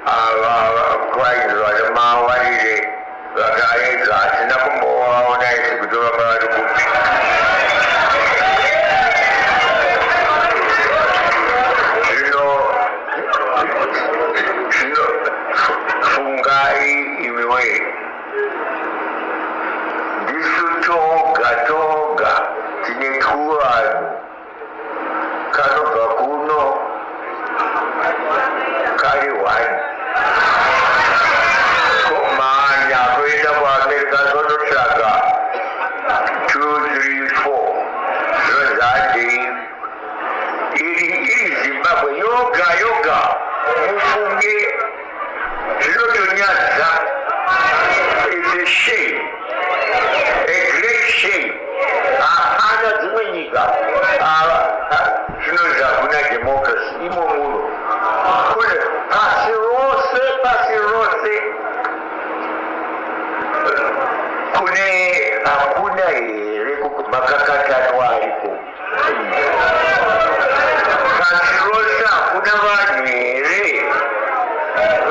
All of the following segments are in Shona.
Ava kwainzi vane mawarire vakaedza, hatina kumbovaona isi kuti vanga vari kupi. Zvino zvino fungai imiwe, ndisu toga toga tine twuvanhu kanobva kuno kari one komhanya kuenda kuAmerica konotsvaga 2 3 4, zvinonzi handei. Iri Zimbabwe yoga yoga, mufunge, zvinotonyadza. It's a shame, a great shame. Hapana dzimwe nyika zvinonzi hakuna democracy imo muno. Kune pasi rose, pasi rose kune hakuna here makakatanwa ariko? Pasi rose hakuna vanhu here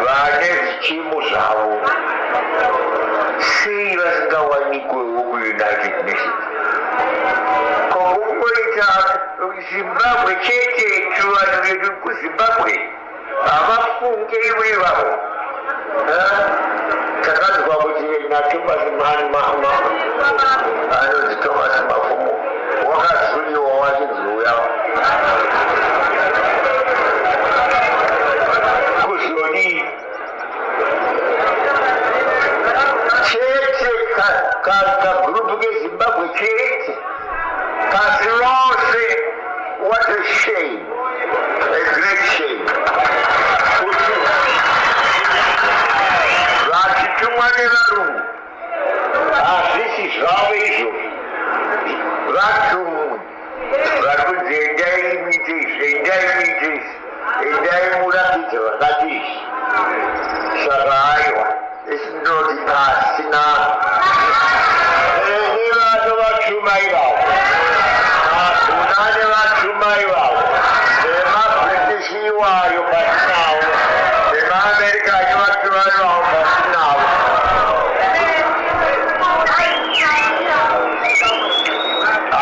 vane zvichimo zvavo? Sei vasingawanikwewo kuUnited Nations? Kokungoita Zimbabwe chete, tuvanhu vedu kuZimbabwe havafunge ivo ivavo. Takanzwa kuti naThomas, anonzi Thomas Mafumo, wakazunyiwa wachinzi uya kuzodii chete, kagurupu keZimbabwe chete pasi rose. What a shame, a great shame, kuti vachitumwa nevarungu, hazvisi zvavo izvozvo. Vatumwi vari kunzi endai muite izvi, endai muite izvi, endai muratidze vakati izvi. Saka aiwa, isi ndinoti pasina nevano vatuma ivavo, hakuna nevatuma ivavo nemaBritish iwayo pasinawo, nemaAmerica achivatuma ivavo pasinawo.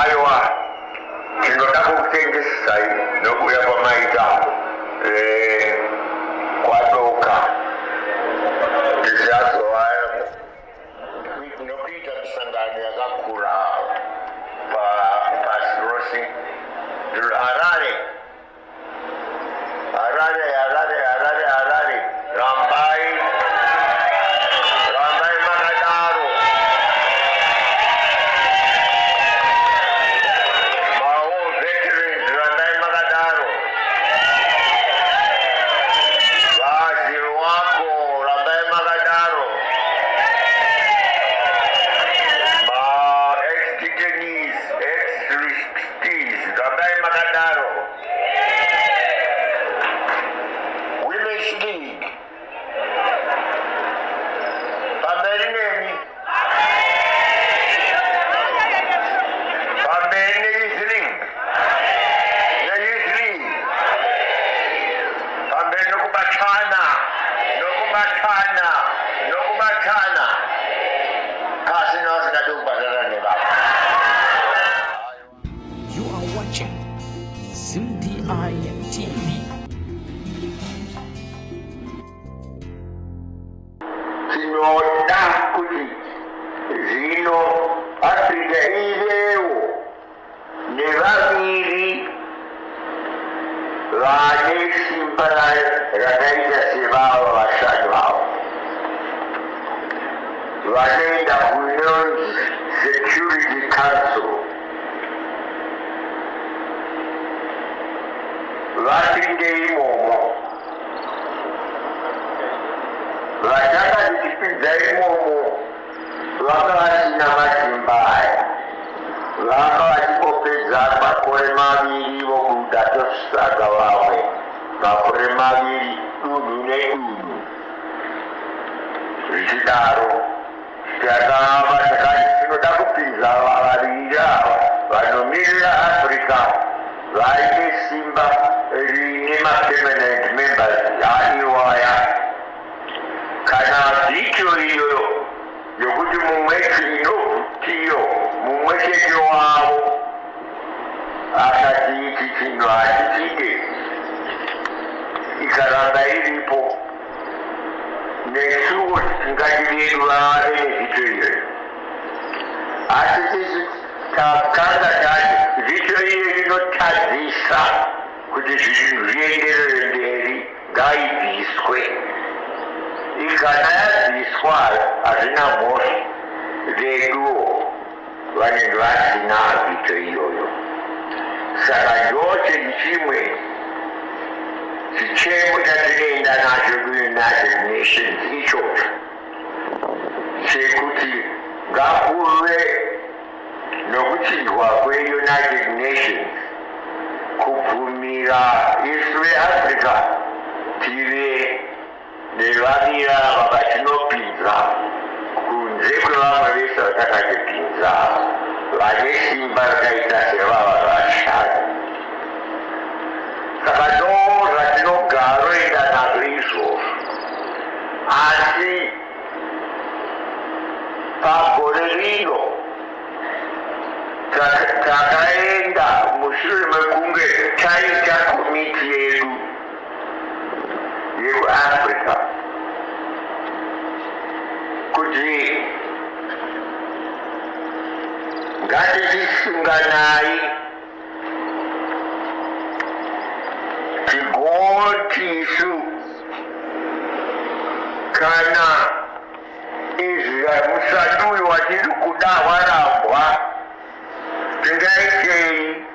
Aiwa, tinoda kukutengesai nokuuya kwamaita kwadoka tichazova nokuita misangano yakakura pasi rose. Harare, Harare, Harare, Harare, Harare, rambai, rambai makadaro. Mawar veterans, rambai makadaro. Vazirwako, rambai makadaro. Ma-ex-detainees, ex-arrestees, rambai makadaro. Women's League, pamberi nemi, pamberi neYouth League, neYouth League, pamberi nokubatana, nokubatana, nokubatana. Pasina vasingadi kubatana nevamwe. You are watching ZimDI TV. Tinoda kuti zvino Africa ivewo nevaviri vane simba rakaita sevava vashanu avo vanoenda kunonzi Security Council, vapinde imomo. Vatanga tichipinza imomo vanga vasina masimba aya, vanga vachingopedza makore 2 vobuda, totsvaga vamwe, makore 2, dunhu nedunhu zvichidaro. Takava takati tinoda kupinza vaviri ava vanomirira Africa vaine simba rine mapermanent members aiwaya. Chinhu hatichide ikaramba iripo, nesuwo tingati vedu vave neveto iyoyo. Asi tisu takanga tati veto iyo inotadzisa kuti zvinhu zvienderere mberi, ngaibviswe. Ikana yabviswa, hazvina mhosva, veduwo vanenge vasina veto iyoyo. Saka ndochinhu chimwe chichemo chatinoenda nacho kuUnited Nations ichocho, chekuti ngakuve nokuchinjwa kweUnited Nations kubvumira isu veAfrica tive nevaviri ava vatinopinza kunze kwevamwe vese vatakatipinza, vane simba rakaita sevava vashanu. Saka ndo zvatinogaroenda nazvo izvozvo. Asi pagore rino takaenda mushure mekunge taita komiti yedu yekuAfrica kuti ngatichisunganai tigoti isu kana izvi musanduyo watiri kuda warambwa, tingaitei?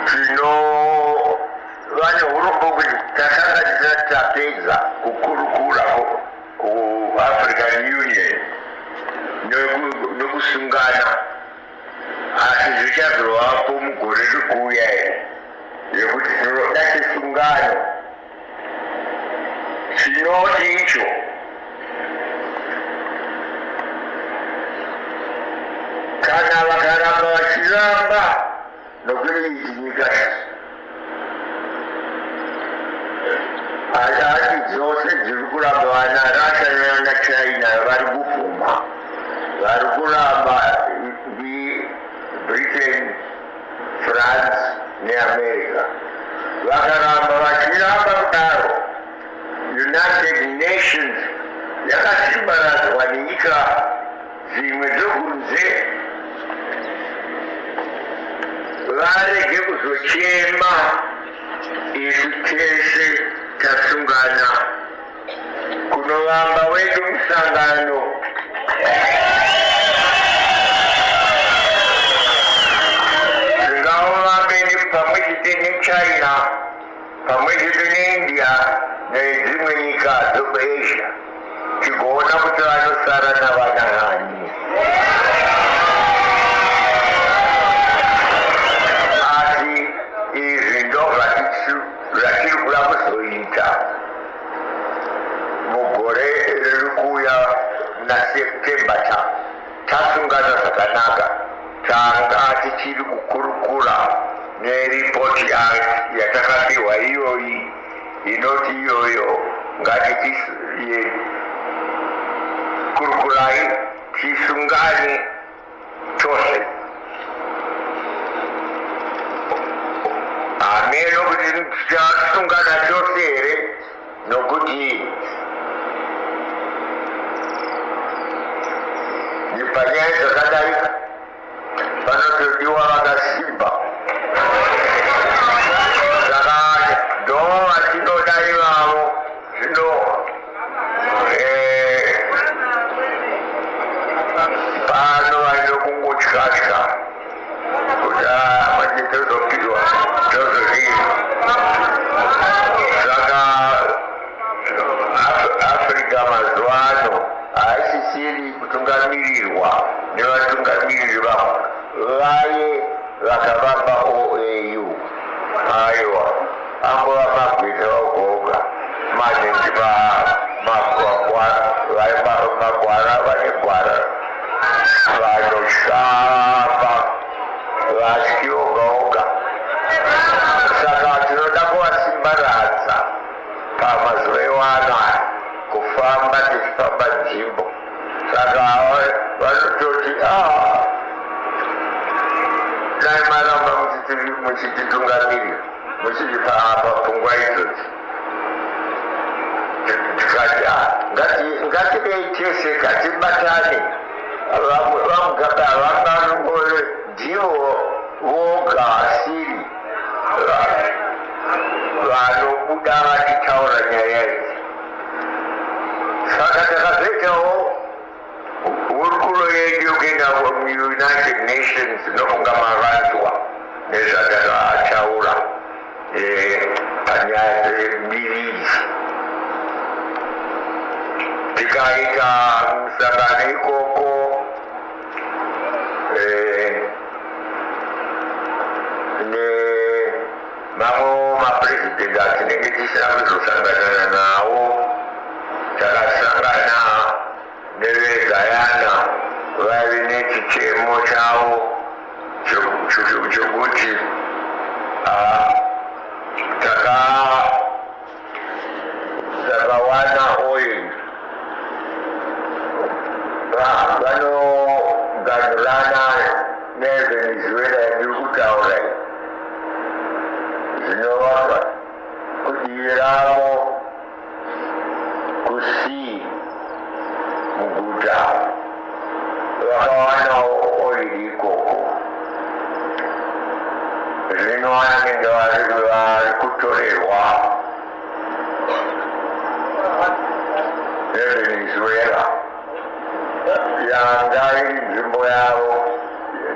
Tinova neurombo kuti takanga tisati tapedza kukurukura kuAfrican Union nekusungana, asi zvichazovapo mugore rikuuya here yekuti tinoda chisungano chinoti icho kana vakaramba vachiramba, nokuti idzi nyika hati dzose dziri kuramba, vana Russia nevana China vari kubvuma, vari kuramba ndiBritain, France neAmerica. Vakaramba vachiramba kudaro, United Nations yakasimbaradzwa nenyika dzimwe dzokunze, varege kuzochema isu tese tasungana kunovamba wedu musangano. Tingauvambe pamwe chete neChina, pamwe chete neIndia nedzimwe nyika dzokuAsia, tigoona kuti vanosara navana hani. Asi izvi ndo zvatiri kuda kuzoita mugore riri kuuya muna September. Tasungana zvakanaka, tanga tichiri kukurukura neripoti yatakapiwa iyoyi inoti iyoyo ngatikurukurai tisungane tose. Hameno kuti tichasungana tose here, nokuti panyaya dzakadai panotodiwa vakasimba. Saka ndo vatinoda ivavo. Zvino pano vaine kungotyatya kuti manje tozopiwa, tozodii? Saka Africa mazuva ano haisisiri kutungamirirwa nevatungamiriri vavo vaye vakavamba OAU. Aiwa, angova magweta ogoga maningi, magwara, vane gwara vanoshamba vatyi oga oga. Saka tinoda kuvasimbaradza pamazuva iwano aya kufamba tichifamba nzvimbo. Saka vanototi, "Ah, dai maramba muchiti." muchititungamirira muchitipa apa pfungwa idzodzi. Tikati ah, ngatidei tese, katibatane. VaMugabe havangangove ndivo voga asiri vanobuda vachitaura nyaya idzi. Saka takazoitawo hurukuro yedu yokuenda muUnited Nations, nokunga mavanzwa nezvatakataura panyaya dzembiri idzi. Tikaita musangano ikoko nemamwe mapurezidendi atinenge tisina kuzosanganana nawo. Takasangana neveGuyana, vaive nechichemo chavo chokuti takawana oil, vanoganhurana neVenezuela yandiri kutaura iyi, zvinovaka kudivi ravo kusii muguta, vakawanawo oil ikoko. Zvino vanenge vari kutorerwa neVenezuela yanga iri nzvimbo yavo.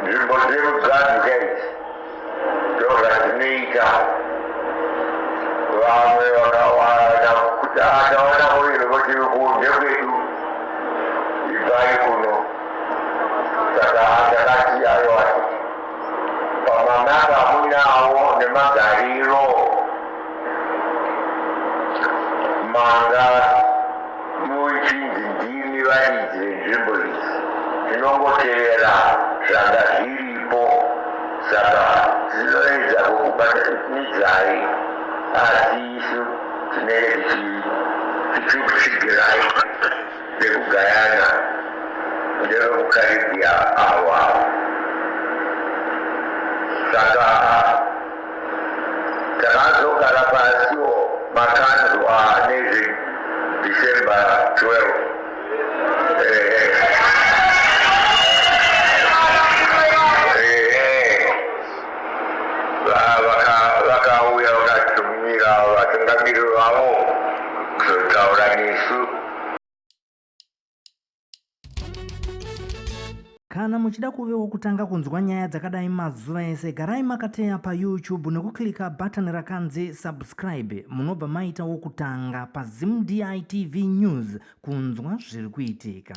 Nzvimbo dzemuganhu idzi ndozvadzinoita. Vamwe vakawana kuti atawana oil, voti kunze kwedu, ibvai kuno. Saka takati aiwa, pamamapa amunawo nemagariro manga muchinzi ndimi varidzi venzvimbo idzi, tinongotevera zvanga zviripo. Saka tinoedza kukubatanidzai, asi isu tinenge tichikutsigirai vekuGuyana ndevekuCaribbean ava. Saka takazogara pasiwo makanzwa nezve December 12. Ehe, vakauya vakatumira vatungamiriri vavo kuzotaura nesu. Kana muchida kuve wokutanga kunzwa nyaya dzakadai mazuva ese, garai makateya paYouTube nekuklika button rakanzi subscribe. Munobva maita wokutanga paZimDI TV News kunzwa zviri kuitika.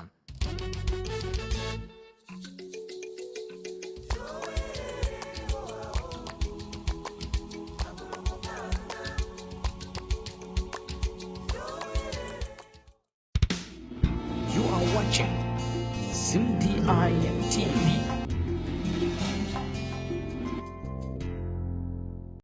You are watching ZimDI TV.